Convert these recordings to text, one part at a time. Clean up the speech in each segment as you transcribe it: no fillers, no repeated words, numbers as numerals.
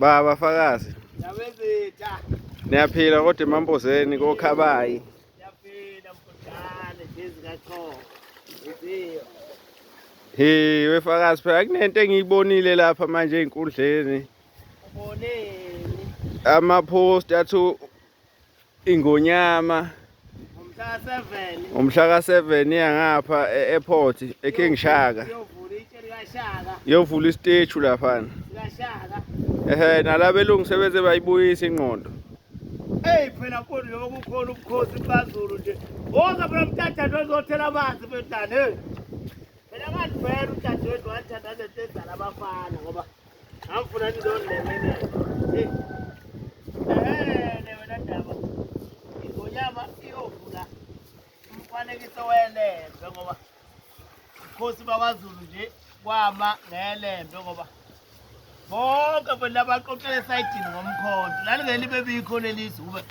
Baba Fakazi. Ndabezitha. Niyaphila kodwa emampozeni koKhabayi. Siyaphila mfundane jezi kaChoko. Uziyo. He wefakazi phela kunento engiyibonile lapha manje ey'nkundleni. Uboneni? Ama-post athi ingonyama Ngomhla ka-7 ngomhla ka-7 iyangapha e-airport eKing Shaka. Iyovula itshe likaShaka. Iyovula isiteju laphana. LikaShaka. Ehhe nalabelungu sebeze bayibuyisa ingqondo. Eyi phela mfowethu njengoba kukhona ubukhosi baZulu nje. Woza phela mthatha ozothela amanzi mfethu hey. Phela ngalivela udadewethu wangithandaza into edlala abafana ngoba ngangifuna nizondilekelela. Hey. Ehhe wena ndaba. Ingonyama iyovula umfanekiso welembe ngoba ubukhosi bakwaZulu nje kwama ngelembe ngoba bonke phela labaqoqela esayidini ngomkhonto lalingeke libe bikho lelizwe kube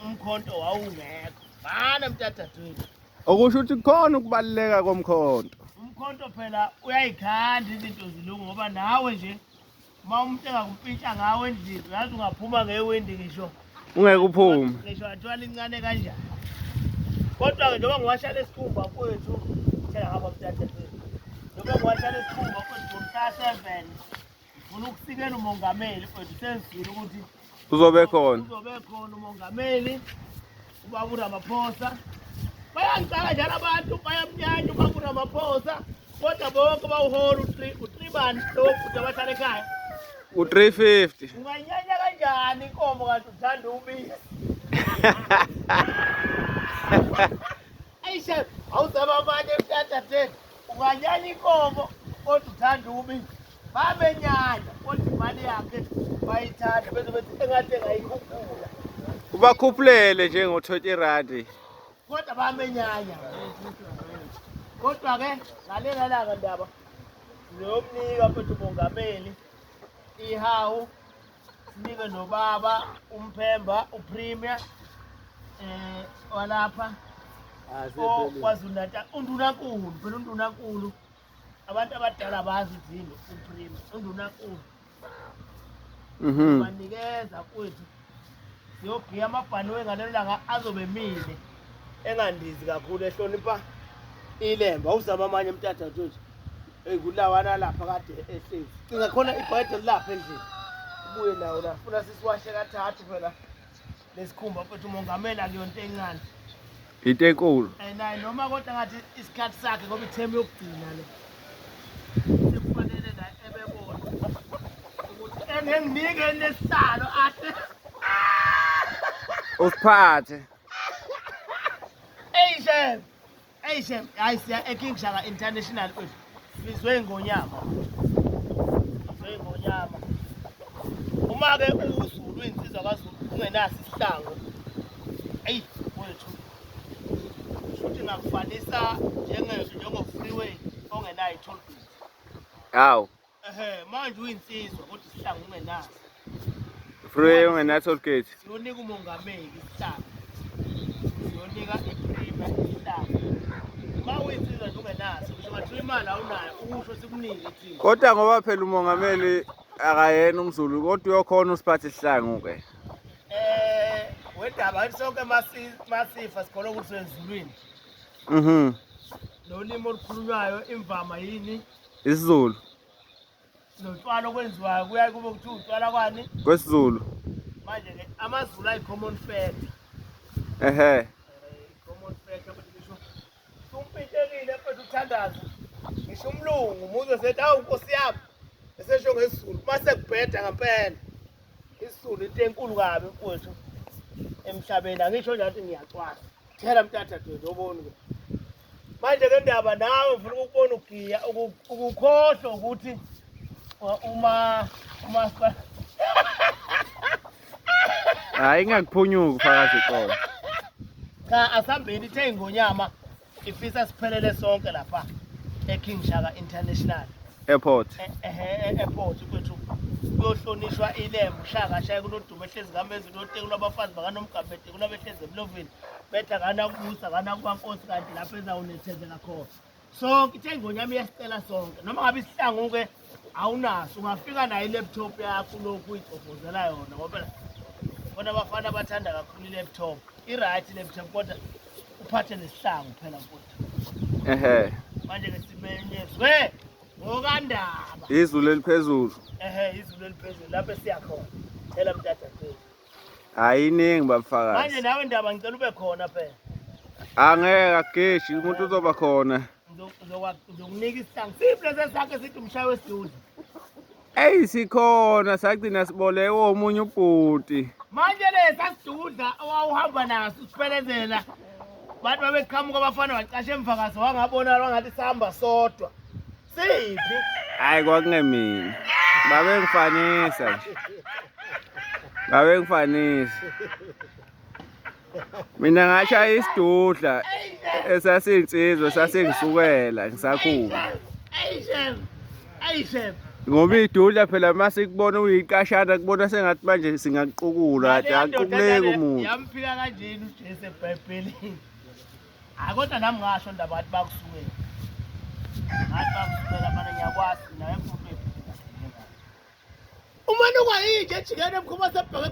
umkhonto wawungekho mana mtadadewethu. Okusho ukuthi kukhona ukubaluleka komkhonto. Umkhonto phela uyayikhanda izinto zilungu ngoba nawe nje uma umuntu engakumpintsha ngawe endlini uyazi ungaphuma ngewindi ngisho Ungeke uphume. Ngisho athiwa lincane kanjani. Kodwa-ke njengoba ngiwasha lesikhumba mfowethu, thela ngapha mtadadewethu. Njengoba ngiwasha lesikhumba mfowethu ngomhla 7 ngifuna ukusikela umongameli mfowethu sengizwile ukuthi Uzobe khona. Uzobe khona umongameli ubaba uRamaphosa. Bayangicaka njalo abantu bayamnyanya ubaba uRamaphosa kodwa bonke bawuhola u-3 u-3 bani lo bhuti abahlala ekhaya. U-350. Unganyanya kanjani inkomo kanti uthanda ubisi? Ayishe awuzama amanye emthathatheni. Unganyanya inkomo kodwa uthanda ubisi. Bamenyanya kodwa imali yakhe bayithanda bese bethi engathi engayikhuphula. Ubakhuphulele nje ngo-20 rand. Kodwa bamenyanya. Kodwa ke ngalela langa ndaba ngiyomnika mfethu umongameli ihawu sinike nobaba umphemba upremier eh walapha KwaZulu Natal undunankulu phela undunankulu abantu abadala bazi izinto upremier undunankulu banikeza mfowethu siyogiya amabhanoyi ngalelo langa azobe emile engandizi kakhulu ehlonipha ilembe awuzama amanye mthatha nje eyi kulawana lapha kade ehlezi cinga khona ibhayibheli lilapha endlini ubuye nawo la funa sisiwashe kathathu phela lesikhumba mfethu umongameli akuyonto encane Into enkulu. Eh, naye noma kodwa ngathi isikhathi sakhe ngoba ithemu yokugcina le sekufanele naye ebebona ukuthi engenginike nesihlalo athi Usiphathe. Eyi shem Eyi shem, hayi siya eKing Shaka International mfethu. Sizwe ingonyama. Sizwe ingonyama. Uma ke uZulu insizwa kaZulu ungenaso isihlangu. Eyi mfethu. Shuthi ngakufanisa njenge njengo freeway ongenayo i-toll gate. Hawu. Ehhe, manje uyinsizwa kodwa isihlangu ungenaso. Freeway ongena toll gate. Siyonika umongameli isihlangu. Siyonika ipremier isihlangu. Uma uyinsizwa nje ungenaso, ngisho ngathiwa imali awunayo, ukusho sikunike thina. Kodwa ngoba phela umongameli akayena umZulu kodwa uyokhona usiphatha isihlangu ke. Eh, wedaba sonke masifa sikholwa ukuthi sezulwini. Nolimi olukhulunywayo imvama yini? IsiZulu. Notshwala okwenziwayo kuyaye kube kuthiwa utshwala kwani? KwesiZulu. Manje-ke amaZulu ayi-common factor. Ehhe. Common factor ukuthi ngisho umpintshekile mfethu uthandaza ngisho umlungu muzwe sethi awu nkosi yami esesho ngesiZulu uma sekubheda ngempela isiZulu into enkulu kabi mfowethu emhlabeni angisho nje ukuthi ngiyacwasa thela mthatha dodo oboni ke manje ke ndaba nawe ngifuna ukubona ugiya ukukhohlwa ukuthi uma uma Hayi ingakuphunyuki ufakazi iqolo. Cha asambeni ithe ingonyama ifisa siphelele sonke lapha eKing Shaka International Airport. Airport kwethu kuyohlonishwa ilembu uShaka shaye kunodumo ehlezi ngamezulu oteki lwabafazi bakaNomgabede kulabehlezi ebulovini bethi akanakubusa akanakuba nkosi kanti lapho ezawunethezeka khona sonke ithe ingonyama iyasicela sonke noma ngabe isihlangu-ke Awunaso, ungafika nayo i-laptop yakho lokhu uyicofozela yona ngoba phela khona abafana abathanda kakhulu i-laptop. I-right i-laptop kodwa uphathe nesihlangu phela mfowethu. Ehhe. Manje-ke simenyezwe ngokandaba. Izulu eliphezulu. Ehhe, izulu eliphezulu lapho esiya khona. Thela mtata mfethu. Hayi iningi Manje babufakazi. nawe ndaba ngicela ube khona phela. Angeke ageshi umuntu uzoba khona. Ngizokunika isihlangu. Siphi lesi sakhe sithi umshayi wesidudla? Eyi sikhona sagcina siboleke omunye ubhuti. Manje lesa sidudla owawuhamba naso usiphelezela bantu babeqhamuka abafana bacashe emva kaso wangabona wangathi sihamba sodwa. Siphi? Hayi kwakungemina. Babengifanisa nje. Babengifanisa. Mina ngashaya isidudla esasinsizwa sasingisukela ngisakhula. Ayi shem. Ayi shem. Ngoba idudla phela mase kubona uyiqashana kubona sengathi manje singaqukula kade aqukuleki umuntu. Yamphika kanjeni uJesu eBhayibhelini? Hayi kodwa nami ngasho ndaba ngathi bakusukela. Ngathi bakusukela manje ngiyakwazi nawe futhi. Uma nokwa yinje ejikene emkhuma sebheke.